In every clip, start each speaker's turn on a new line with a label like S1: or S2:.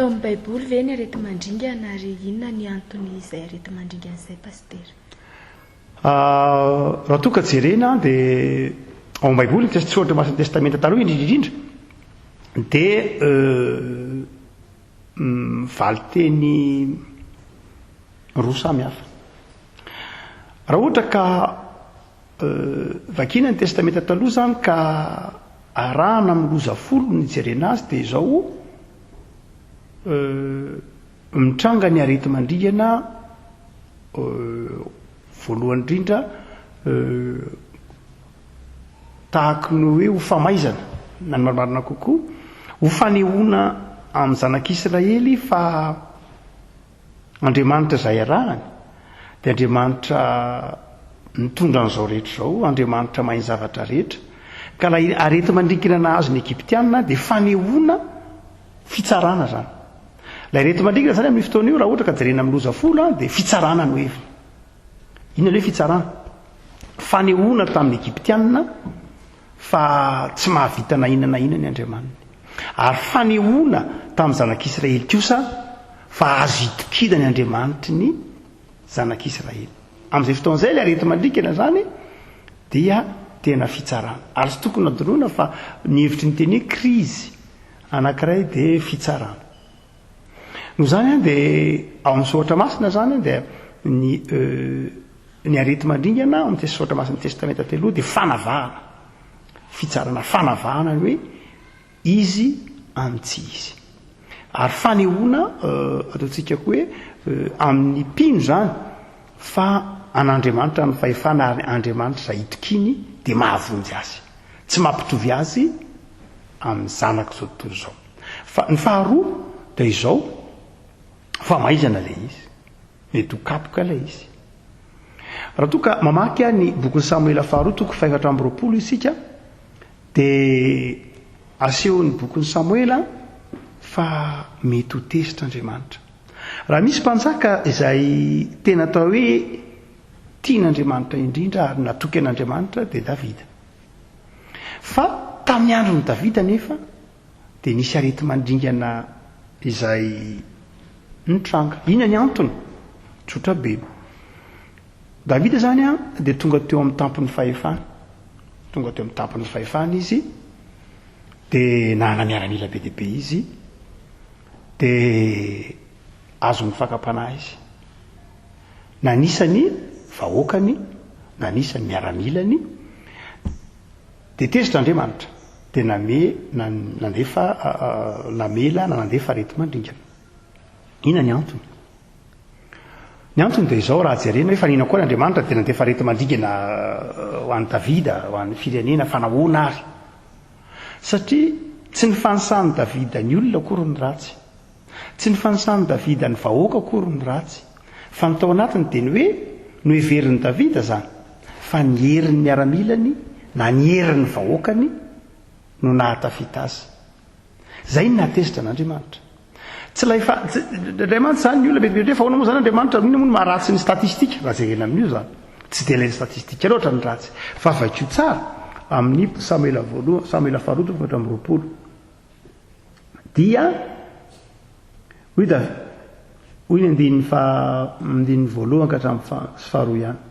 S1: Hita ao amin'ny Baiboly ve ny areti-mandringana ary inona ny anton'izay areti-mandringana izay Pasitera?
S2: Raha toa ka jerena dia ao amin'ny Baiboly, ny Soratra Masin'ny Testamenta Taloha indrindra indrindra, dia valin-teny roa samy hafa. Raha ohatra ka Vakiana ny Testamenta Taloha izany ka arahana amin'ny loza folo ny ijerena azy dia izao, mitranga ny areti-mandringana voalohany indrindra tahaky ny hoe ho famaizana na ny marimarina kokoa ho fanehoana amin'ny zanak'Israely fa Andriamanitra izay arahany dia Andriamanitra mitondra an'izao rehetra izao, Andriamanitra mahay ny zavatra rehetra. Ka ilay areti-mandrinkina nahazo ny Egyptiana dia fanehoana fitsarana izany. Ilay areti-mandrinkina izany amin'io fotoana io, raha ohatra ka jerena amin'ny loza folo, dia fitsarana no heviny. Inona ilay hoe fitsarana? Fanehoana tamin'ny Egyptiana fa tsy mahavita na inona na inona ny Andriamaniny. Ary fanehoana tamin'ny zanak'Israely kosa fa azo itokiana ny Andriamanitry ny zanak'Israely. Amin'izay fotoana izay ilay areti-mandrikana izany dia tena fitsarana. Ary tsy tokony hadinoina fa ny hevitry ny teny hoe krizy anankiray dia fitsarana. Noho izany dia ao amin'ny soratra masina izany dia ny ny areti-mandringana ao amin'ny soratra masin'ny Testamenta Taloha dia fanavahana, fitsarana, fanavahana ny hoe izy amin'ny tsy izy. Ary fanehoana ataontsika koa hoe amin'ny mpino izany fa an'Andriamanitra ny fahefana ary Andriamanitra izay itokiany dia mahavonjy azy. Tsy mampitovy azy amin'ny zanak'izao tontolo izao. Fa ny faharoa dia izao, famaizana ilay izy. Mety ho kapoka ilay izy. Raha toa ka mamaky ny bokin'i Samoela faharoa toko fahefatra amby 20 isika dia asehon'ny bokin'i Samoela fa mety ho tezitra Andriamanitra. Raha misy mpanjaka izay tena atao hoe tian'Andriamanitra indrindra ary natoky an'Andriamanitra dia Davida. Fa tamin'ny andron'i Davida anefa dia nisy areti-mandringana izay nitranga. Inona ny antony? Tsotra be. Davida izany dia tonga teo amin'ny tampon'ny fahefana. Tonga teo amin'ny tampon'ny fahefana izy, dia nanana miaramila be dia be izy, dia azon'ny fakam-panahy izy. Nanisa ny vahoakany, nanisa ny miaramilany, Dia tezitra Andriamanitra, dia name, nandefa, namela na nandefa areti-mandringana. Inona ny antony? Ny antony dia izao, raha jerena hoe fa nino akory Andriamanitra dia nandefa areti-mandringana ho an'i Davida, ho an'ny firenena, fa nahoana ary? Satria tsy ny fanisan'i Davida ny olona akory no ratsy. Tsy ny fanisan'i Davida ny vahoaka akory no ratsy, fa ny tao anatiny dia ny hoe noheverin'i Davida izany fa ny herin'ny miaramilany na ny herin'ny vahoakany no nahatafita azy. Izay no nahatezitra an'Andriamanitra. Tsy ilay fa, tsy, indraindray mantsy izany ny olona mety mieritreritra fa ahoana moa izany Andriamanitra, inona moa no maharatsy ny statistika, raha jerena amin'io izany. Tsy dia ilay statistika loatra no ratsy, fa vakio tsara amin'ny Samoela voalohany, Samoela faharoa toko faha 24. Dia hoy da hoy ny andininy faha andininy voalohany ka hatramin'ny faha sy faharoa ihany.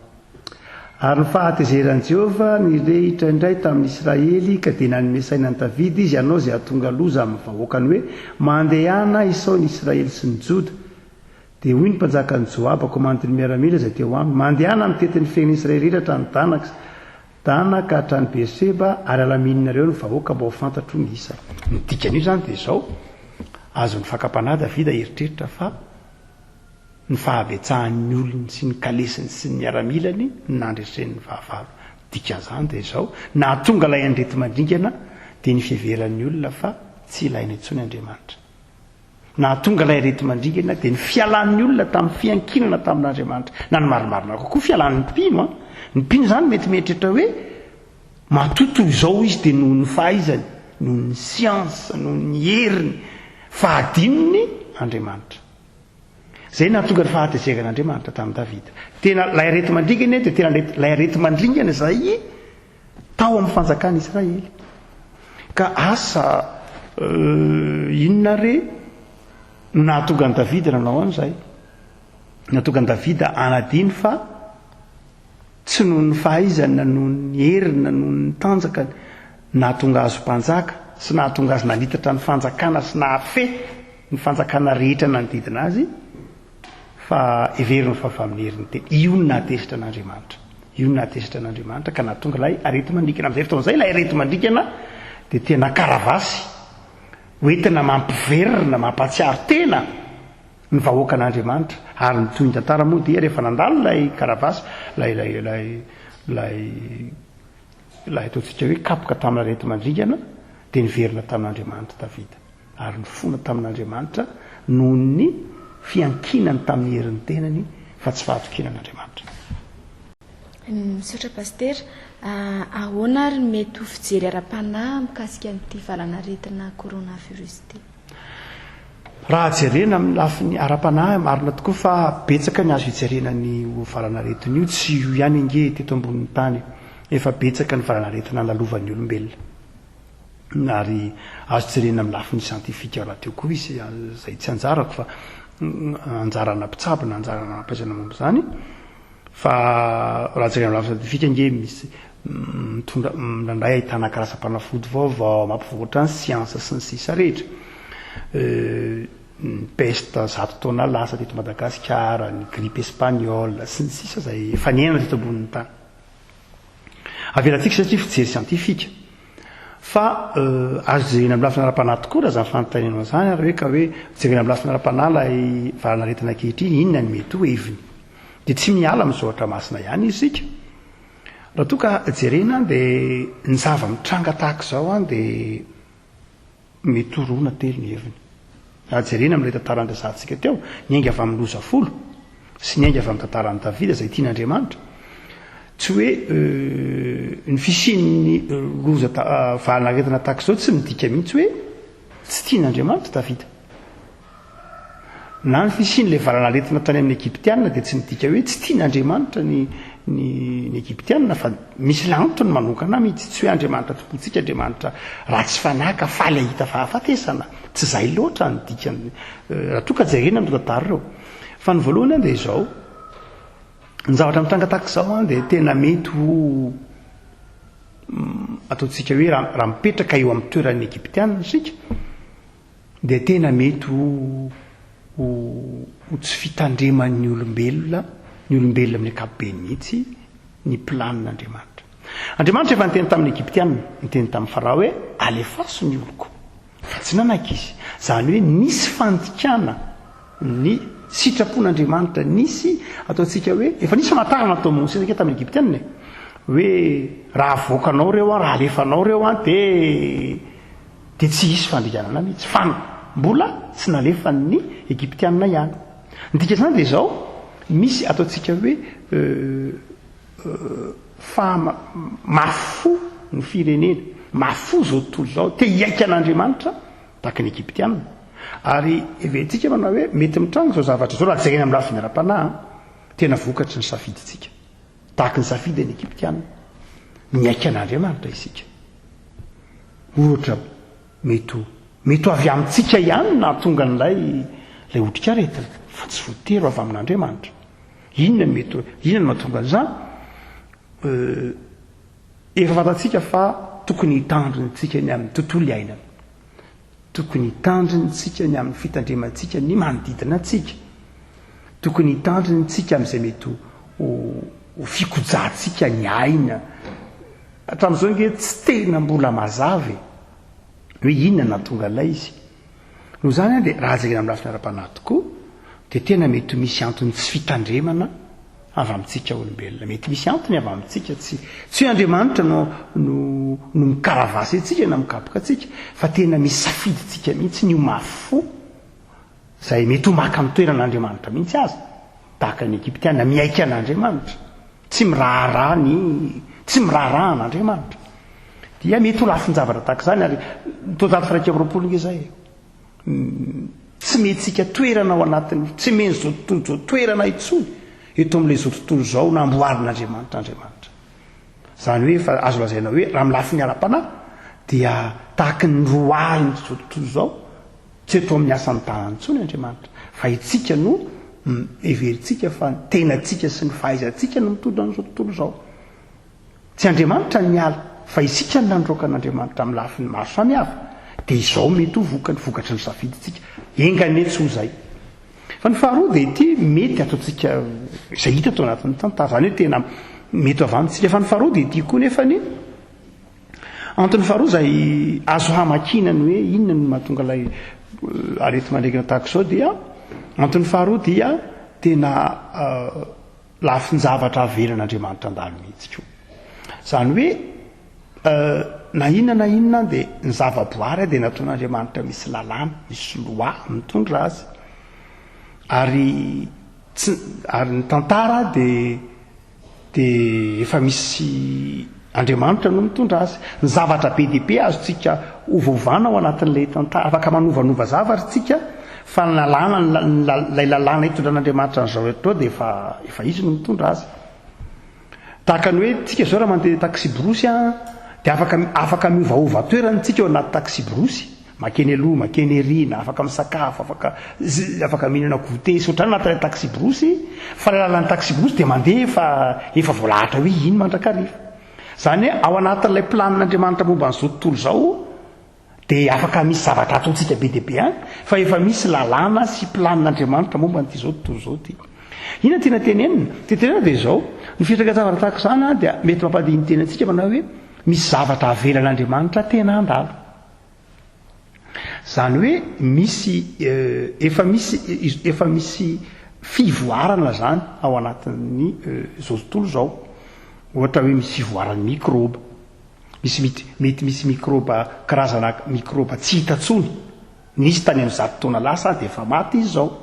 S2: Ary ny fahatezeran'i Jehovah nirehitra indray tamin'ny Israely, ka dia nanome saina an'i Davida izy hanao izay hahatonga loza amin'ny vahoakany hoe, Mandehana isao ny Israely sy ny Joda. Dia hoy ny mpanjakan'i Joaba, komandin'ny miaramila izay teo aminy, Mandehana mitety ny fehin'ny Israely rehetra hatrany Dana, Dana ka hatrany Beerseba, ary alamininareo ny vahoaka mba ho fantatro ny isany. Ny dikan'io izany dia izao, azon'ny fakam-panahy Davida hieritreritra fa ny fahabetsahan'ny olony sy ny kalesiny sy ny miaramilany no nandreseny ny fahavalo. Dikan'izany dia izao, nahatonga ilay andreti-mandringana dia ny fiheveran'ny olona fa tsy ilaina intsony Andriamanitra. Nahatonga ilay areti-mandringana dia ny fialan'ny olona tamin'ny fiankinana tamin'Andriamanitra. Na ny marimarina kokoa, fialan'ny mpino an. Ny mpino izany mety mieritreritra hoe matoa toy izao izy dia noho ny fahaizany, noho ny siansa, noho ny heriny, fa adinony Andriamanitra. Izay nahatonga ny fahatezeran'Andriamanitra tamin'i Davida. Tena ilay areti-mandringana dia tena ilay areti-mandringana izay tao amin'ny fanjakan'i Israely. Ka asa inona re? No nahatonga an'i Davida nanao an'izay. Nahatonga an'i Davida hanadino fa tsy noho ny fahaizany na noho ny heriny na noho ny tanjakany nahatonga azy ho mpanjaka sy nahatonga azy nanitatra ny fanjakana sy nahafehy ny fanjakana rehetra nanodidina azy fa heveriny fa avy amin'ny herin'ny tena. Io no nahatezitra an'Andriamanitra. Io no nahatezitra an'Andriamanitra ka nahatonga ilay areti-mandrikana. Amin'izay fotoana izay ilay areti-mandrikana dia tena karavasy hoentina mampiverina, mampahatsiaro tena ny vahoakan'Andriamanitra. Ary ny tohin'ny tantara moa dia rehefa nandalo ilay karavasy, ilay ilay ilay ilay ilay ataontsika hoe kapoka tamin'ny areti-mandringana dia niverina tamin'Andriamanitra Davida. Ary nifona tamin'Andriamanitra noho ny fiankinany tamin'ny herin'ny tenany fa tsy fahatokiana an'Andriamanitra.
S1: Misaotra Pasitera. Ahoana ary ny mety ho fijery ara-panahy mikasika an'ity valan'aretina coronavirus ity?
S2: Raha jerena amin'ny lafiny ara-panahy, marina tokoa fa betsaka ny azo ijerena an'io valan'aretina io, tsy io ihany ange teto ambonin'ny tany, efa betsaka ny valan'aretina lalovan'ny olombelona. Ary azo jerena amin'ny lafiny siantifika rahateo koa izy, izay tsy anjarako fa anjarana mpitsabo na anjarana manam-pahaizana momba izany. Fa raha jerena amin'ny lafiny siantifika ange misy mitondra indraindray ahitana karazam-panafody vaovao, mampivoatra ny siansa sy ny sisa rehetra. Ny peste zato taona lasa teto Madagasikara, ny grippe espagnole sy ny sisa izay efa niainana teto ambonin'ny tany. Avelantsika satria fijery siantifika. Fa azo jerena amin'ny lafiny ara-panahy tokoa raha izany fanontanianao izany ary hoe ka hoe jerena amin'ny lafiny ara-panahy ilay valanaretina ankehitriny, inona no mety ho heviny? Dia tsy miala amin'ny soratra masina ihany isika. Raha toa ka jerena dia ny zava-mitranga tahaka izao dia mety ho roa na telo ny heviny. Raha jerena amin'ilay tantara niresahantsika teo, niainga avy amin'ny loza folo sy niainga avy amin'ny tantaran'i Davida izay tian'Andriamanitra, tsy hoe ny fisian'ny loza valin'aretina tahaka izao tsy midika mihitsy hoe tsy tian'Andriamanitra Davida. Na ny fisian'ilay valanaretina tany amin'ny Egyptiana dia tsy midika hoe tsy tian'Andriamanitra ny ny ny Egyptiana fa misy antony manokana mihitsy. Tsy hoe Andriamanitra tompontsika Andriamanitra ratsy fanahy ka faly hahita fahafatesana. Tsy izay loatra ny dikany raha toa ka jerena ny tantara ireo. Fa ny voalohany dia izao, ny zavatra mitranga tahaka izao dia tena mety ho ataontsika hoe raha mipetraka eo amin'ny toeran'ny Egyptiana isika, dia tena mety ho ho tsy fitandreman'ny olombelona, ny olombelona amin'ny ankapobeny mihitsy, ny planin'Andriamanitra. Andriamanitra efa niteny tamin'ny Egyptiana, niteny tamin'i Farao hoe, alefaso ny oloko. Fa tsy nanaiky izy. Izany hoe nisy fandikana ny sitrapon'Andriamanitra, nisy ataontsika hoe, efa nisy famantarana nataon'i Mosesy ange tamin'ny Egyptiana e, hoe raha avoakanao ireo an, raha alefanao ireo an, dia dia tsy hisy fandringanana mihitsy fa mbola tsy nalefan'ny Egyptiana ihany. Ny dikan'izany dia izao, misy ataontsika hoe fa mafy fo ny firenena, mafy fo izao tontolo izao, te hiaiky an'Andriamanitra tahaka ny Egyptiana. Ary heverintsika manao hoe mety mitranga izao zavatra izao raha jerena amin'ny lafiny ara-panahy, tena vokatry ny safidintsika. Tahaka ny safidy ny Egyptiana, miaiky an'Andriamanitra isika. Ohatra, mety ho mety ho avy amintsika ihany no nahatonga an'ilay ilay otrikaretina, fa tsy voatery ho avy amin'Andriamanitra. Inona no mety inona no mahatonga an'izany? Efa fantatsika fa tokony hitandrina antsika ny amin'ny tontolo iainana. Tokony hitandrina isika ny amin'ny fitandremantsika ny manodidina antsika. Tokony hitandrina isika amin'izay mety ho ho fikojantsika ny aina. Hatramin'izao ange tsy tena mbola mazava e! Hoe inona no nahatonga an'ilay izy. Noho izany dia raha jerena amin'ny lafiny ara-panahy tokoa dia tena mety ho misy antony tsy fitandremana avy amintsika olombelona. Mety misy antony avy amintsika, tsy tsy hoe Andriamanitra no no no mikaravasy antsika na mikapoka antsika, fa tena misy safidintsika mihitsy ny ho mafy fo, izay mety ho maka ny toeran'Andriamanitra mihitsy aza, tahaka ny Egyptiana miaiky an'Andriamanitra, tsy miraharaha ny tsy miraharaha an'Andriamanitra. Dia mety ho lafin-javatra tahaka izany ary ny taonjato faha 21 nge izay e. Tsy mentsika toerana ao anatin'ny, tsy men'izao tontolo izao toerana intsony eto amin'ilay izao tontolo izao namboarin'Andriamanitra Andriamanitra. Izany hoe efa azo lazaina hoe raha amin'ny lafiny ara-panahy dia tahaky ny roahin'izao tontolo izao. Tsy eto amin'ny asan'ny tanany intsony Andriamanitra, fa itsika no heverintsika fa ny tenantsika sy ny fahaizantsika no mitondra an'izao tontolo izao. Tsy Andriamanitra no niala, fa isika no nandroaka an'Andriamanitra amin'ny lafiny maro samihafa. Dia izao mety ho vokany, vokatry ny safidintsika. Enga anie tsy ho izay. Fa ny faharoa dia ity mety ataontsika izay hita tao anatin'ny tantara, izany hoe tena mety ho avy amintsika. Fa ny faharoa dia ity koa nefa ny antony faharoa izay azo hamakiana ny hoe inona no mahatonga ilay eh, areti-mandringana tahaka izao dia antony faharoa dia tena eh, lafin-javatra avelan'Andriamanitra handalo mihitsy koa. Izany hoe na inona na inona dia ny zavaboary dia nataon'Andriamanitra misy lalàna, misy loi mitondra azy. Ary tsy ary ny tantara dia dia efa misy Andriamanitra no mitondra azy. Ny zavatra be dia be azontsika ovaovana ao anatin'ilay tantara, afaka manovanova zavatra isika fa ny lalàna, ilay lalàna itondran'Andriamanitra an'izao rehetra izao dia efa efa izy no mitondra azy. Tahaka ny hoe tsika izao raha mandeha taksiborosy an, dia afaka afaka miovaova toerana tsika ao anaty taksiborosy, makeny aloha, makeny ery, na afaka misakafo, afaka afaka mihinana goûter sy ohatrany anatin'ilay taksiborosy, fa ilay lalan'ny taksiborosy dia mandeha efa efa voalahatra hoe iny mandrakariva. Izany hoe ao anatin'ilay planin'Andriamanitra momba an'izao tontolo izao, Dia afaka misy zavatra ataontsika be dia be any, fa efa misy lalàna sy planin'Andriamanitra momba an'ity izao tontolo izao ity. Inona no tiana tenenina? Tiana tenenina dia izao, ny fitrangan-javatra tahaka izany dia mety mampandini-tena antsika manao hoe misy zavatra avelan'Andriamanitra tena handalo. Izany hoe misy efa misy efa misy fivoarana izany ao anatin'ny izao tontolo izao. Ohatra hoe misy fivoaran'ny mikrôba. Misy mity, mety misy mikrôba, karazana mikrôba tsy hita intsony. Nisy tany amin'ny 100 taona lasa dia efa maty izy izao.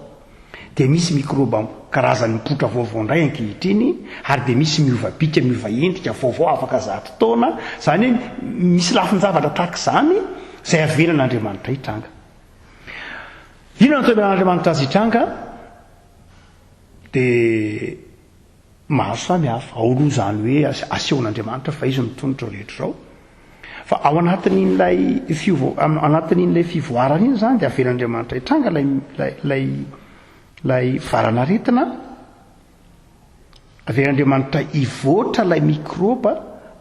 S2: Dia misy mikrôba karazany mipoitra vaovao indray ankehitriny ary dia misy miova bika, miova endrika, vaovao afaka 100 taona. Izany hoe misy lafin-javatra tahaka izany izay avelan'Andriamanitra hitranga. Inona no atao avelan'Andriamanitra azy hitranga? Dia. Maro samy hafa. Ao aloha izany hoe asehon'Andriamanitra fa Izy no mitondra izao rehetra izao. Fa ao anatin'ilay fiova, anatin'ilay fivoarana iny izany dia avelan'Andriamanitra hitranga ilay, ilay, ilay, ilay valan'aretina. Avelan'Andriamanitra hivoatra ilay mikrôba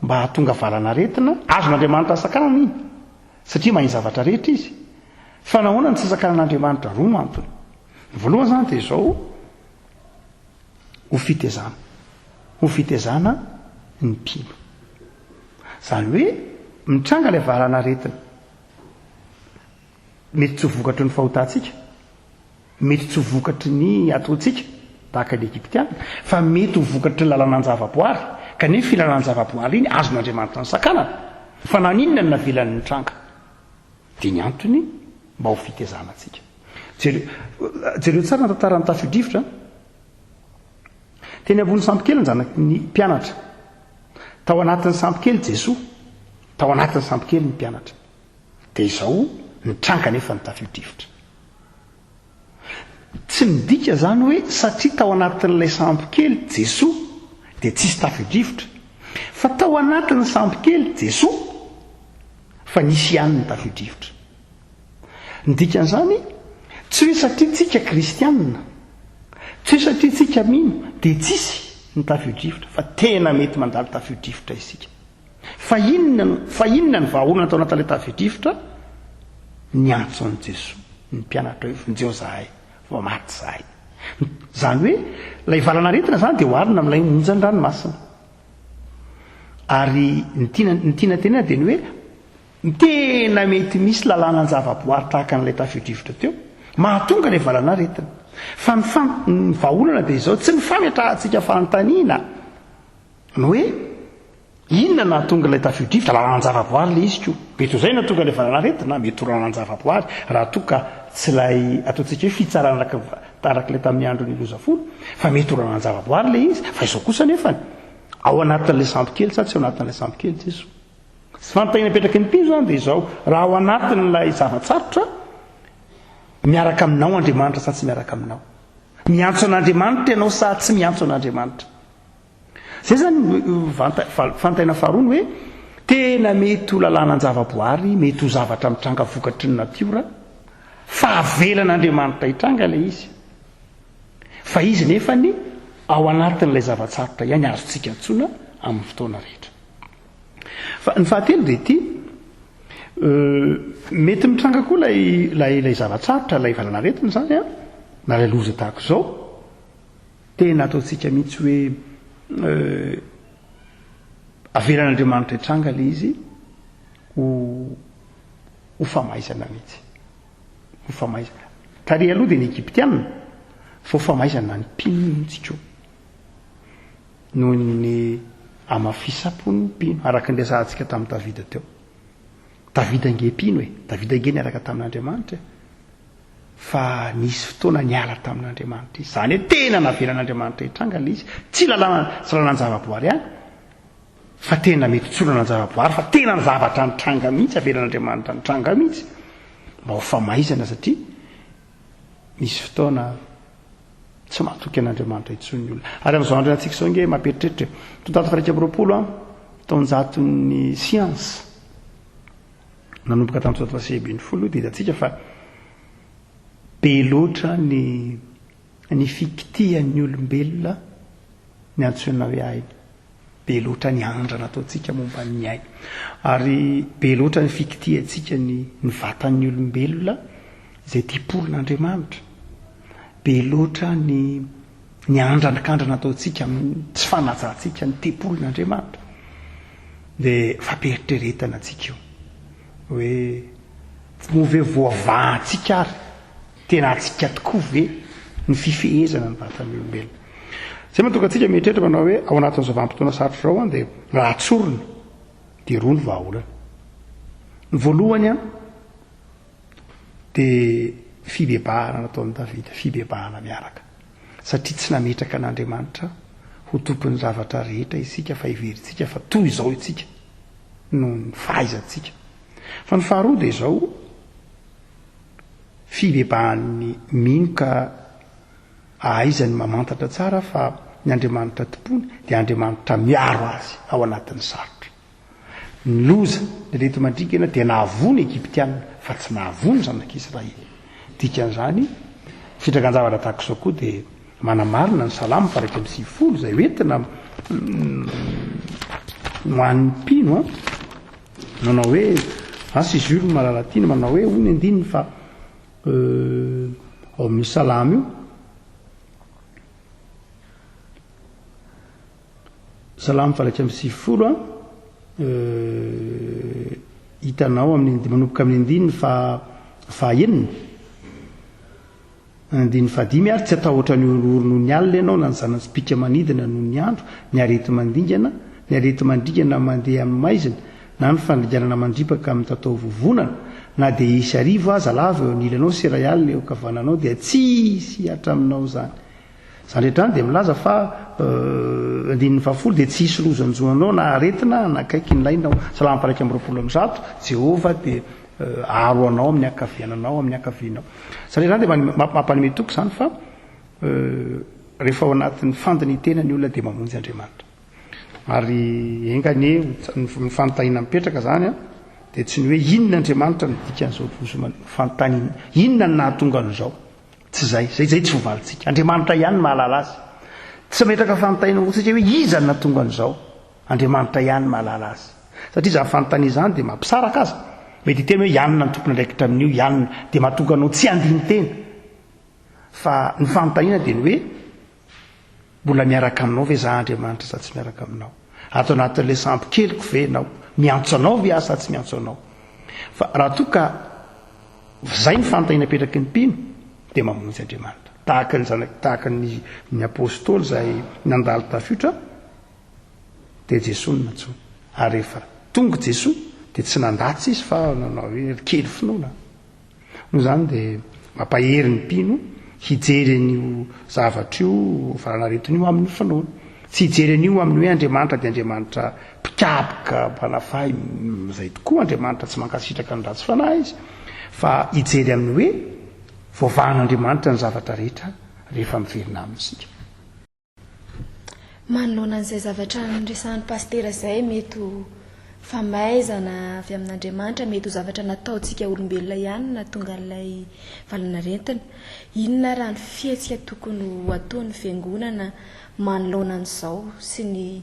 S2: mba hahatonga valan'aretina. Azon'Andriamanitra sakanana iny, satria mahay ny zavatra rehetra Izy. Fa nahoana no tsy sakanan'Andriamanitra? Roa no antony. Ny voalohany izany dia izao. Ho fitezana. Ho fitezana ny mpino. Izany hoe mitranga ilay valan'aretina. Mety tsy ho vokatry ny fahotantsika, mety tsy ho vokatry ny ataontsika tahaka ny Egyptiana, fa mety ho vokatry ny lalànan-javaboary, kanefa iny lalànan-javaboary iny azon'Andriamanitra nosakanana. Fa naninona no navelany nitranga? Dia ny antony mba ho fitezana antsika. Jereo, jereo tsara ny tantaran'ny tafio-drivotra. Teny ambony sampokely ny zanaky ny mpianatra. Tao anatin'ny sampokely Jesoa, tao anatin'ny sampokely ny mpianatra. Dia izao nitranga nefa ny tafio-drivotra. Tsy midika izany hoe satria tao anatin'ilay sampokely Jesoa dia tsisy tafio-drivotra. Fa tao anatin'ny sampokely Jesoa fa nisy ihany ny tafio-drivotra. Ny dikan'izany, tsy hoe satria tsika kristianina, tsy hoe satria tsika mino dia tsisy ny tafio-drivotra, fa tena mety mandalo tafio-drivotra isika. Fa inona no, fa inona ny vahaolana tao anatin'ilay tafio-drivotra? Niantso an'i Jesoa ny mpianatra hoe vonjeo zahay, vao maty zahay. Izany hoe ilay valan'aretina izany dia oharina amin'ilay onjan'ny ranomasina. Ary ny tiana, ny tiana tenena dia ny hoe Tena mety misy lalàna an-javaboary tahaka an'ilay tafio-drivotra teo, mahatonga ilay valanaretina. Fa ny fan, ny vahaolana dia izao, tsy ny fametrahantsika fanontaniana ny hoe inona no nahatonga ilay tafio-drivotra, lalàna an-javaboary ilay izy ko. Mety ho izay no nahatonga ilay valanaretina, mety ho lalàna an-javaboary, raha toa ka tsy ilay ataontsika hoe fitsarana araka araka ilay tamin'ny andron'ny loza folo, fa mety ho lalàna an-javaboary ilay izy. Fa izao kosa anefany, ao anatin'ilay sambo kely sa tsy ao anatin'ilay sambo kely Jesoa? Ny fanontaniana apetraky ny mpino izany dia izao, raha ao anatin'ilay zava-tsarotra, miaraka aminao Andriamanitra sa tsy miaraka aminao? Miantso an'Andriamanitra ianao sa tsy miantso an'Andriamanitra? Izay izany fanontaniana faharoa ny hoe, tena mety ho lalàna an-javaboary, mety ho zavatra mitranga vokatry ny natiora, Fa avelan'Andriamanitra hitranga ilay izy. Fa izy nefany ao anatin'ilay zava-tsarotra ihany azontsika antsoina amin'ny fotoana rehetra. Fa ny fahatelo dia ity, mety mitranga koa ilay ilay ilay zava-tsarotra, ilay valanaretina izany an, na ilay loza tahaka izao. Tena ataontsika mihitsy hoe avelan'Andriamanitra hitranga ilay izy ho ho famaizana mihitsy. Ho famaizana. Tary aloha dia ny Egyptiana, fa ho famaizana ny mpino mihitsy koa. Noho ny hamafisam-pon'ny mpino, araka ny resahantsika tamin'i Davida teo. Davida ange mpino e, Davida ange niaraka tamin'Andriamanitra e. Fa nisy fotoana niala tamin'Andriamanitra izy. Izany hoe tena navelan'Andriamanitra hitranga ilay izy. Tsy lalàna, tsy lalàn-javaboary ihany. Fa tena mety tsy olana an-javaboary fa tena ny zavatra nitranga mihitsy, avelan'Andriamanitra nitranga mihitsy mba ho famaizana satria misy fotoana tsy matoky an'Andriamanitra intsony ny olona. Ary amin'izao andro antsika izao ange mampieritreritra e. Taonjato faha-21 an, taonjaton'ny siansa. Nanomboka tamin'ny taonjato faha-19 dia hitantsika fa be loatra ny ny fikitihan'ny olombelona ny antsoina hoe aina. Be loatra ny andrana ataontsika momba ny aina. Ary be loatra ny fikitihantsika ny ny vatan'ny olombelona izay tempolin'Andriamanitra. Be loatra ny ny andranakandrana ataontsika amin'ny tsy fanajantsika ny tempolin'Andriamanitra. Dia fampiheritreretana antsika io. Hoe moa ve voavahantsika ary Tena antsika tokoa ve ny fifehezana ny vatan'ny olombelona? Izay mahatonga antsika mieritreritra manao hoe ao anatin'izao vanim-potoana sarotra izao an dia raha tsorina dia roa ny vahaolana. Ny voalohany an dia fibebahana nataon'i Davida, fibebahana miaraka. Satria tsy nametraka an'Andriamanitra ho tompon'ny zavatra rehetra isika fa heverintsika fa toy izao isika noho ny fahaizantsika. Fa ny faharoa dia izao, Fibebahan'ny mino ka ahaizany mamantatra tsara fa ny Andriamanitra tompony dia Andriamanitra miaro azy ao anatin'ny sarotra. Ny loza, ny areti-mandringana dia nahavoa ny Egyptiana fa tsy nahavoa ny zanak'Israely. Dikan'izany, fitrangan-javatra tahaka izao koa dia manamarina ny Salamo faha 91 izay hoentina ho an'ny mpino. Manao hoe, asa izy io ry Malalatiana, manao hoe, hoy ny andininy fa ao amin'io salamo io, Salamo faha 91 an, hitanao amin'ny, manomboka amin'ny andininy faha fahaenina. Andininy fahadimy, Ary tsy hatahotra ny horohoro noho ny alina ianao, na ny zana-tsipìka manidina noho ny andro, ny areti-mandingana, ny areti-mandringana mandeha amin'ny maizina, na ny fandringanana mandripaka amin'ny tataovovonana, na dia hisy arivo aza lavo eo anilanao sy iray alina eo ankavananao, dia tsy hisy hihatra aminao izany. Izany rehetra izany dia milaza fa, andininy fahafolo, dia tsy hisy loza hanjo anao na aretina hanakaiky ny lainao. Salamo faha 121, Jehovah dia Aro anao amin'ny ankaviananao, amin'ny ankavianao. Satria izany dia mampanome toky izany fa rehefa ao anatin'ny fandinitena ny olona dia mamonjy Andriamanitra. Ary enga anie ny fanontaniana mipetraka izany an, dia tsy ny hoe inona Andriamanitra no dikan'izao loza fanontaniana, inona no nahatonga an'izao. Tsy izay, izay izay tsy voavalintsika. Andriamanitra ihany no mahalala azy. Tsy mametraka fanontaniana ho antsika hoe iza no nahatonga an'izao. Andriamanitra ihany mahalala azy. Satria izany fanontaniana izany dia mampisaraka aza. Mety hiteny hoe ianona no tompon'andraikitra amin'io, ianona. Dia mahatonga anao tsy handini-tena. Fa ny fanontaniana dia ny hoe, mbola miaraka aminao ve za Andriamanitra sa tsy miaraka aminao? Ato anatin'ilay sambo keliko ve ianao? Miantso anao ve aho sa tsy miantso anao? Fa raha toa ka izay ny fanontaniana apetraky ny mpino dia mamonjy Andriamanitra. Tahaka ny zanak-, tahaka ny ny apostoly izay nandalo tafiotra, dia Jesoa no nantsoiny. Ary rehefa tonga Jesoa dia tsy nandatsa izy fa nanao hoe ry kely finoana. Noho izany dia mampahery ny mpino hijery an'io zavatra io, valanaretina io amin'ny finoana. Tsy hijery an'io amin'ny hoe Andriamanitra dia Andriamanitra mpikapoka, mpanafay, izay tokoa Andriamanitra tsy mankasitraka ny ratsy fanahy izy, fa hijery amin'ny hoe voavahan'Andriamanitra ny zavatra rehetra rehefa miverina aminy isika.
S1: Manoloana an'izay zavatra noresahan'i Pasitera izay, mety ho. famaizana avy amin'Andriamanitra, mety ho zavatra nataontsika olombelona ihany no nahatonga an'ilay valanaretina. Inona raha ny fihetsika tokony ho ataon'ny fiangonana manoloana an'izao sy ny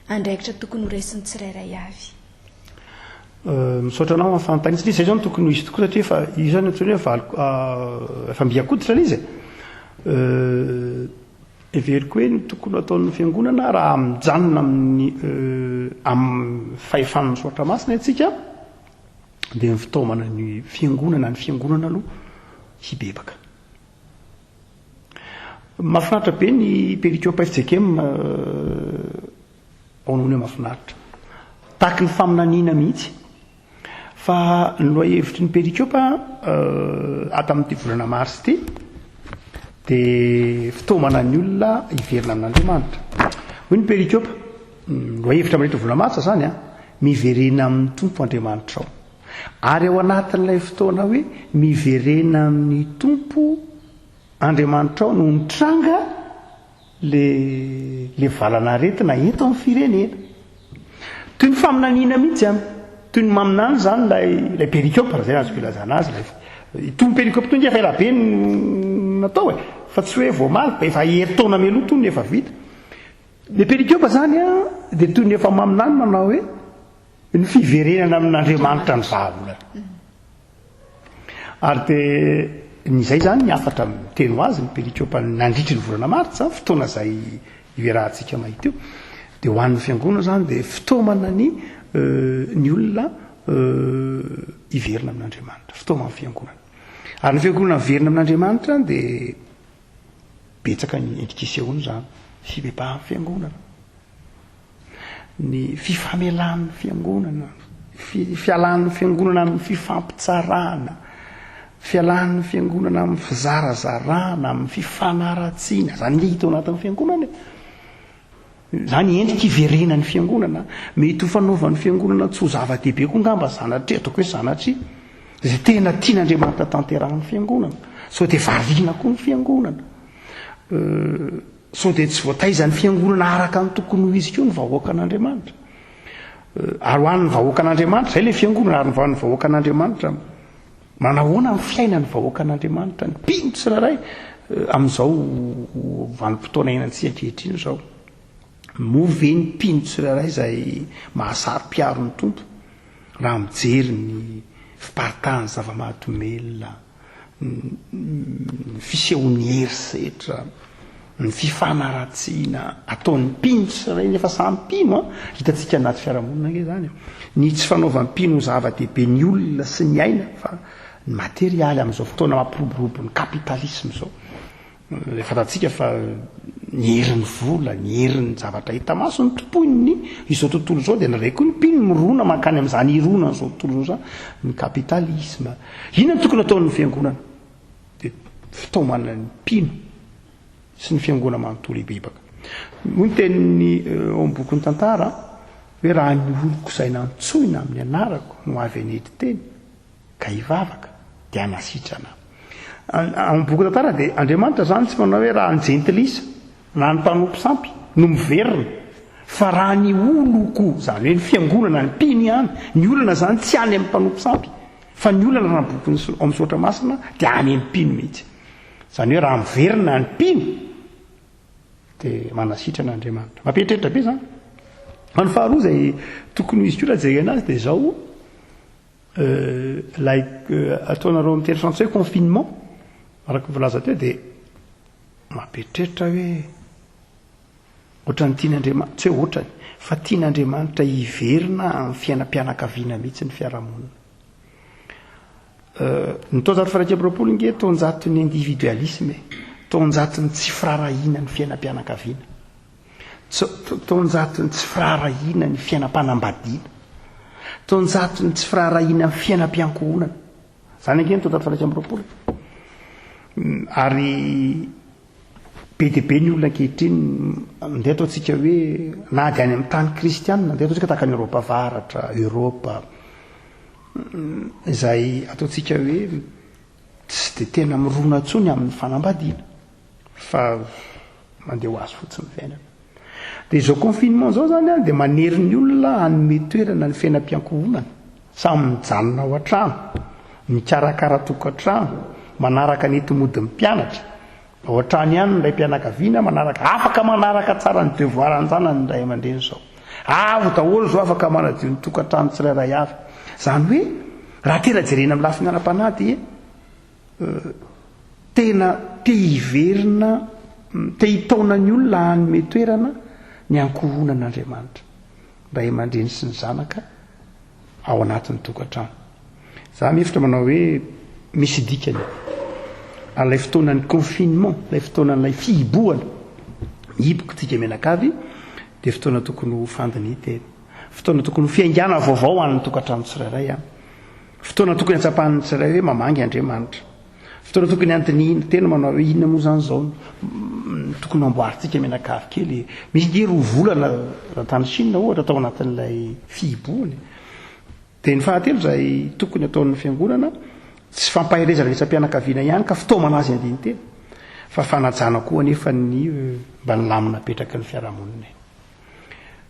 S1: andraikitra tokony ho raisin'ny tsirairay avy?
S2: Misaotra anao amin'ny fanontaniana satria izay izao no tokony ho izy tokoa satria efa io izany antsoina hoe valy efa mby an-koditra ilay izy e. Heveriko hoe ny tokony ho ataon'ny fiangonana raha mijanona amin'ny amin'ny fahefan'ny soratra masina isika dia ny fitaomana ny fiangonana, ny fiangonana aloha hibebaka. Mahafinaritra be ny perikopa fjkm Ao no hoe mahafinaritra. Tahaky ny faminaniana mihitsy. Fa ny lohahevitry ny perikopa ato amin'ity volana marsa ity dia fitaomana ny olona hiverina amin'Andriamanitra. Hoy ny perikopa, ny lohahevitra mandritra ny volana marsa izany an, miverena amin'ny Tompo Andriamanitrao. Ary ao anatin'ilay fotoana hoe miverena amin'ny Tompo Andriamanitrao no nitranga le le valan'aretina eto amin'ny firenena. Toy ny faminaniana mihitsy an! Toy ny maminany izany ilay ilay perikopa, raha izay no azoko ilazana azy, ilay itony perikopa itony efa ela be no natao e! Fa tsy hoe vao omaly, fa efa herintaona mialoha itony no efa vita. Ilay perikopa izany an, dia toy ny efa maminany manao hoe ny fiverenana amin'Andriamanitra ny vahaolana. Ary dia ny izay izany ny hafatra miteny ho azy ny perikopa nandritry ny volana martsa, fotoana izay iarahantsika mahita io, dia ho an'ny fiangonana izany dia fitaomana ny ny olona hiverina amin'Andriamanitra, fitaoman'ny fiangonana. Ary ny fiangonana miverina amin'Andriamanitra dia betsaka ny endrika isehoany izany, fibebahan'ny fiangonana. Ny fifamelan'ny fiangonana, fialan'ny fiangonana amin'ny fifampitsarana, fialan'ny fiangonana amin'ny fizarazarana, amin'ny fifanaratsiana, izany ny hita ao anatin'ny fiangonana e. Izany endrika iverenan'ny fiangonana, mety ho fanaovan'ny fiangonana tsy ho zava-dehibe koa angamba sanatria, ataoko hoe sanatria, izay tena tian'Andriamanitra tanterahan'ny fiangonana. Sao dia variana koa ny fiangonana. Euh, Sao dia tsy voataizan'ny fiangonana araka ny tokony ho izy koa ny vahoakan'Andriamanitra? Ary ho an'ny vahoakan'Andriamanitra, izay ilay fiangonana, ary ho an'ny vahoakan'Andriamanitra, manahoana ny fiainan'ny vahoakan'Andriamanitra, ny mpino tsirairay amin'izao vanim-potoana iainantsika ankehitriny izao? Moa ve ny mpino tsirairay izay mahasaro-piaro ny Tompo raha mijery ny fiparitahan'ny zava-mahadomelina, ny fisehon'ny herisetra, ny fifanaratsiana ataon'ny mpino tsirairay nefa samy mpino an, hitantsika anaty fiarahamonina ange izany e, ny tsy fanaovan'ny mpino ho zava-dehibe ny olona sy ny aina fa ny materialy amin'izao fotoana mampiroborobo ny capitalisme izao. Fantatsika fa ny herin'ny vola, ny herin'ny zavatra hita maso no tompoin'ny izao tontolo izao, dia indraindray koa ny mpino mirona mankany amin'izany hironan'izao tontolo izao izany, ny kapitalisma. Inona no tokony hataon'ny fiangonana? Dia fitaomana ny mpino sy ny fiangonana manontolo hibebaka. Hoy ny tenin'ny eh, ao amin'ny bokin'ny tantara hoe raha ny oloko izay nantsoina amin'ny anarako no avy hanetry teny, ka hivavaka dia hanasitrana. Ao amin'ny boky tantara dia Andriamanitra izany tsy manao hoe raha ny jentilisa na ny mpanompo sampy no miverina fa raha ny oloko, izany hoe ny fiangonana, ny mpino ihany, ny olana izany tsy any amin'ny mpanompo sampy fa ny olana raha ny boky ao amin'ny soratra masina dia any amin'ny mpino mihitsy. Izany hoe raha miverina ny mpino dia manasitrana Andriamanitra. Mampieritreritra be izany. Fa ny faharoa izay tokony ho izy koa raha jerena azy dia izao, Ilay ataonareo amin'ny teny frantsay hoe confinement, araka ny voalaza teo dia mampieritreritra hoe ohatran'ny tian'Andriamanitra, tsy hoe ohatrany, fa tian'Andriamanitra hiverina amin'ny fiainam-pianakaviana mihitsy ny fiarahamonina. Ny taonjato faha 21 nge taonjaton'ny individualisme e, taonjaton'ny tsy firaharahiana ny fiainam-pianakaviana. Taonjaton'ny tsy firaharahiana ny fiainam-panambadiana. Taonjaton'ny tsy firaharahiana ny fiainam-piankohonana. Izany ange ny taonjato faha 21. Ary be dia be ny olona ankehitriny, andeha ataontsika hoe na dia any amin'ny tany kristianina, andeha ataontsika tahaka an'i Eoropa Avaratra, Eoropa, izay ataontsika hoe tsy dia tena mirona intsony amin'ny fanambadiana. Fa mandeha ho azy fotsiny ny fiainana. Dia izao confinement izao izany an, dia manery ny olona hanome toerana ny fiainam-piankohonana. Samy mijanona ao an-trano, mikarakara tokantrano, manaraka ny enti-modin'ny mpianatra. Ao an-trano ihany ny raim-pianakaviana manaraka, afaka manaraka tsara ny devoir-n-janany ny ray aman-dreny izao. Avo daholo izao afaka manadio ny tokantrano tsirairay avy. Izany hoe raha tena jerena amin'ny lafiny ara-panahy dia tena te hiverina, te hitaona ny olona hanome toerana ny ankohonan'Andriamanitra, ray aman-dreny sy ny zanaka ao anatin'ny tokantrano. Za mihevitra manao hoe misy dikany ilay fotoanan'ny confinement, ilay fotoanan'ilay fihibohana, mihiboka tsika mianakavy dia fotoana tokony ho fandinihitena, fotoana tokony ho fiaingàna vaovao ho an'ny tokantrano tsirairay an. Fotoana tokony hatsapan'ny tsirairay hoe mamangy Andriamanitra. Fotoana tokony handinihina tena manao hoe inona moa izany izao no tokony hamboarintsika mianakavy kely e. Misy nge roa volana raha tany Chine ohatra tao anatin'ilay fihibohana e. Dia ny fahatelo izay tokony ataon'ny fiangonana, tsy fampaherezana ny isam-pianakaviana ihany ka fitaomana azy handini-tena, fa fanajana koa anefa ny mba ny lamina apetraky ny fiarahamonina e.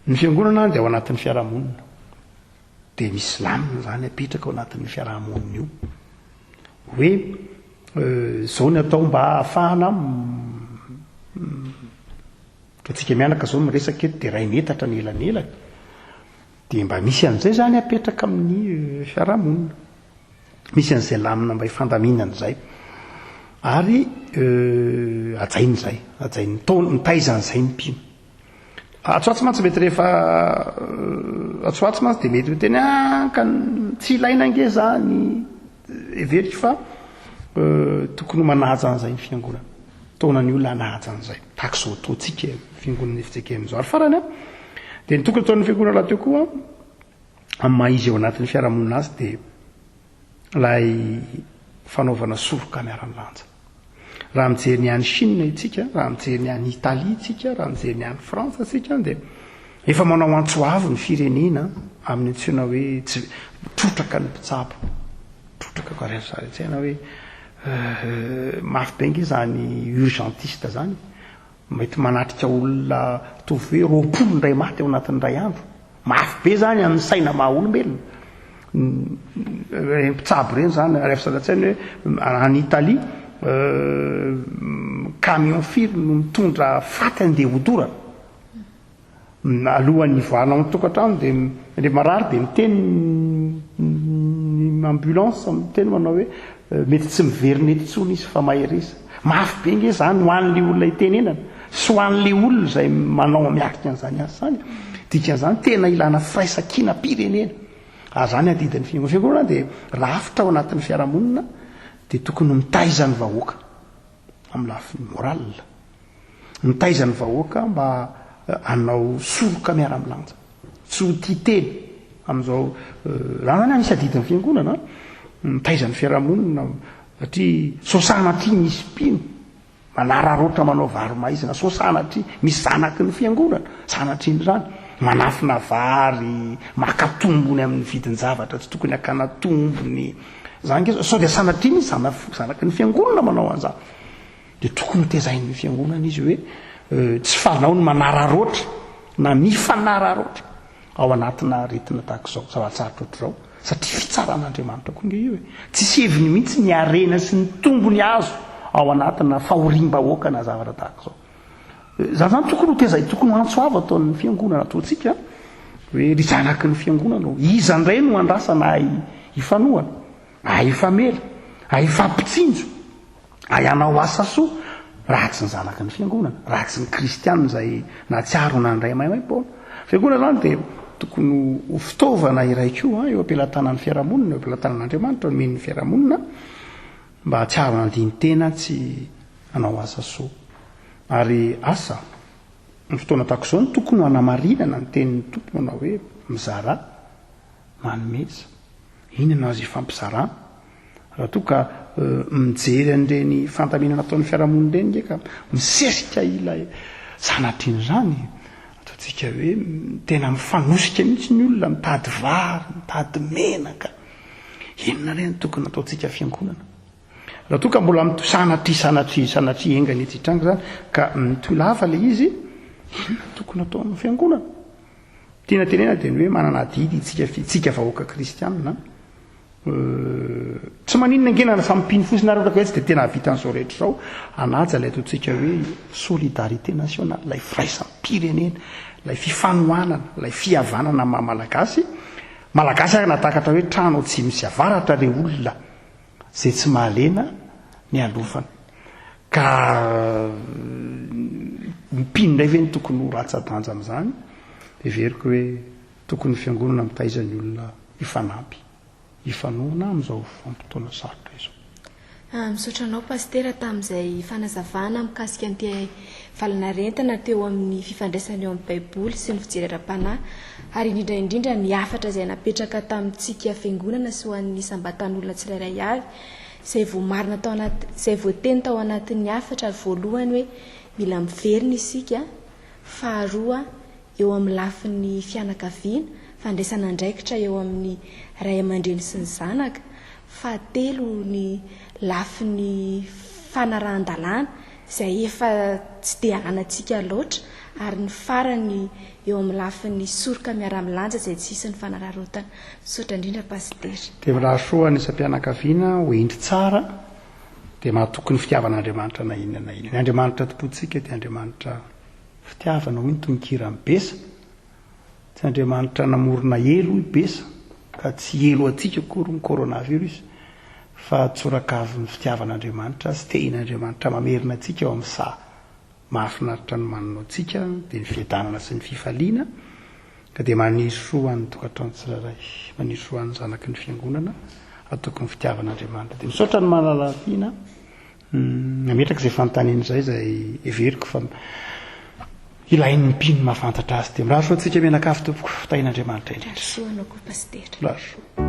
S2: Ny fiangonana dia ao anatin'ny fiarahamonina. Dia misy lamina izany apetraka ao anatin'io fiaraha-monina io. Hoe izao ny atao mba hahafahana antsika mianaka izao miresaka eto dia iray metatra ny elanelany. Dia mba misy an'izay izany apetraka amin'ny fiaraha-monina. Misy an'izay lamina mba hifandaminana izay. Ary hajaina izay, hajain'ny taona, mitaiza an'izay ny mpino. Atsy ho atsy mantsy mety rehefa atsy ho atsy mantsy dia mety miteny ah ka tsy ilaina ange zany heveriko fa tokony ho manaja an'izay ny fiangonana. Taona ny olona hanaja an'izay. Tahaka izao ataontsika fiangonana FJKM izao. Ary farany an, dia ny tokony ataon'ny fiangonana rahateo koa amin'ny maha izy eo anatin'ny fiarahamonina azy dia ilay fanaovana soroka miara-milanja. Raha mijery ny any Chine isika, raha mijery ny any Italie isika, raha mijery ny any Frantsa isika dia efa manao antso avo ny firenena amin'ny antsoina hoe tsy trotraka ny mpitsabo. Trotraka koa ary sary an-tsaina hoe mafy be ange izany urgentiste izany. Mety manatrika olona mitovy hoe 20 indray maty ao anatin'ny iray andro. Mafy be izany amin'ny saina maha olombelona. Ireny mpitsabo ireny izany, rehefa sary an-tsaina hoe any Italie, camion firy no mitondra faty andeha hodorana. Alohan'ny hivoahana ao an-tokantrano dia ilay marary dia miteny ny ambulance miteny manao hoe mety tsy miverina eto intsony izy fa mahereza. Mafy be nge izany ho an'ilay olona itenenana sy ho an'ilay olona izay manao miatrika an'izany asa izany. Dikan'izany tena ilana firaisankinam-pirenena. Ary izany adidin'ny fiangonana. Fiangonana dia rafitra ao anatin'ny fiarahamonina dia tokony mitaiza ny vahoaka amin'ny lafiny moral. Mitaiza ny vahoaka mba hanao soroka miara-milanja. Tsy ho tia tena amin'izao raha zany anisy adidin'ny fiangonana mitaiza ny fiarahamonina satria sao sanatria misy mpino manararaotra manao varo-maizina, sao sanatria misy zanaky ny fiangonana, sanatria n'izany manafina vary, maka tombony amin'ny vidin-javatra tsy tokony hakana tombony. Zany nge sao dia sanatria misy zanaky ny fiangonana manao an'izany. Dia tokony ho tezain'ny fiangonana izy hoe tsy fanao ny manararaotra na mifanararaotra ao anatina aretina tahaka izao, zava-tsarotra ohatr'izao, satria fitsaran'Andriamanitra koa nge io e. Tsisy heviny mihitsy ny harena sy ny tombony azo ao anatina fahoriam-bahoaka na zavatra tahaka izao. Izany zany tokony ho tezay, tokony ho antso avo ataon'ny fiangonana ataontsika hoe ry zanaky ny fiangonana ô, iza indray no andrasana ahy hifanohana, ahy hifamela, ahy hifampitsinjo. Hay hanao asa soa raha tsy ny zanaky ny fiangonana, raha tsy ny kristiana izay nahatsiaro ho nandray maimaimpoana. Fiangonana izany dia tokony ho fitaovana iray koa eo am-pelatanan'ny fiarahamonina, eo am-pelatanan'Andriamanitra, omen'ny fiarahamonina mba hahatsiaro handini-tena tsy hanao asa soa. Ary asa, ny fotoana tahaka izao no tokony ho hanamarinana ny tenin'ny Tompo manao hoe mizarà, manomeza. Inona no azo ifampizarana? Raha toa ka mijery an'ireny fandaminana ataon'ny fiarahamonina ireny nge ka misesika ilay sanatrian'izany, ataontsika hoe tena mifanosika mihitsy ny olona mitady vary, mitady menaka. Inona re no tokony ataontsika fiangonana? Raha toa ka mbola mitohy sanatria, sanatria, sanatria enga anie tsy hitranga izany, ka mitohy lava ilay izy. Inona no tokony hataon'ny fiangonana? Tiana tenena dia ny hoe manana adidy itsika itsika vahoaka kristianina. Tsy maninona ange na samy mpino fotsiny ary ohatra ka hoe tsy dia tena hahavita an'izao rehetra izao, hanaja ilay ataontsika hoe solidarité nationale, ilay firaisam-pirenena, ilay fifanohanana, ilay fihavanana maha Malagasy. Malagasy ary nahatakatra hoe trano atsimo sy avaratra ilay olona izay tsy mahalena ny alofana. Ka ny mpino indray ve no tokony ho ratsa-danja amin'izany? Heveriko hoe tokony ny fiangonana mitaiza ny olona hifanampy, hifanohana amin'izao vanim-potoana sarotra izao.
S1: Misaotra anao Pasitera tamin'izay fanazavana mikasika an'ity valanaretina teo amin'ny fifandraisana eo amin'ny Baiboly sy ny fijery ara-panahy ary indrindra indrindra ny hafatra izay napetraka tamintsika Fiangonana sy ho an'ny isam-batan'olona tsirairay avy izay voamarina tao anaty izay voateny tao anatin'ny hafatra ary voalohany hoe mila miverina isika faharoa eo amin'ny lafiny fianakaviana, fandraisana andraikitra eo amin'ny ray aman-dreny sy ny zanaka, fahatelo ny lafiny fanarahan-dalàna izay efa tsy dia ananantsika loatra ary ny farany eo amin'ny lafiny soroka miara-milanja izay tsy hisy ny fanararaotana. Misaotra indrindra Pasitera.
S2: Dia mirary soa ny isam-pianakaviana ho hendry tsara dia mahatoky ny fitiavan'Andriamanitra na inona na inona. Ny Andriamanitra tompontsika dia Andriamanitra Fitiavana hoy ny tononkiran'i Bessa. Tsy Andriamanitra namorona helo hoy Bessa, ka tsy helo antsika akory ny coronavirus, fa tsorakavin'ny fitiavan'Andriamanitra sy tehin'Andriamanitra mamerina antsika ao amin'ny saha mahafinaritra ny manana antsika, dia ny fiadanana sy ny fifaliana, ka dia maniry soa ho an'ny tokantrano tsirairay, maniry soa ho an'ny zanaky ny fiangonana, ataoko ny fitiavan'Andriamanitra. Dia misaotra an'i Malalatiana. Nametraka izay fanontaniana izay izay heveriko fa ilain'ny mpino mahafantatra azy. Dia mirary soa antsika mianakavy tompoko. Tahin'Andriamanitra indrindra.
S1: Mirary soa anao koa Pasitera.
S2: Mirary soa.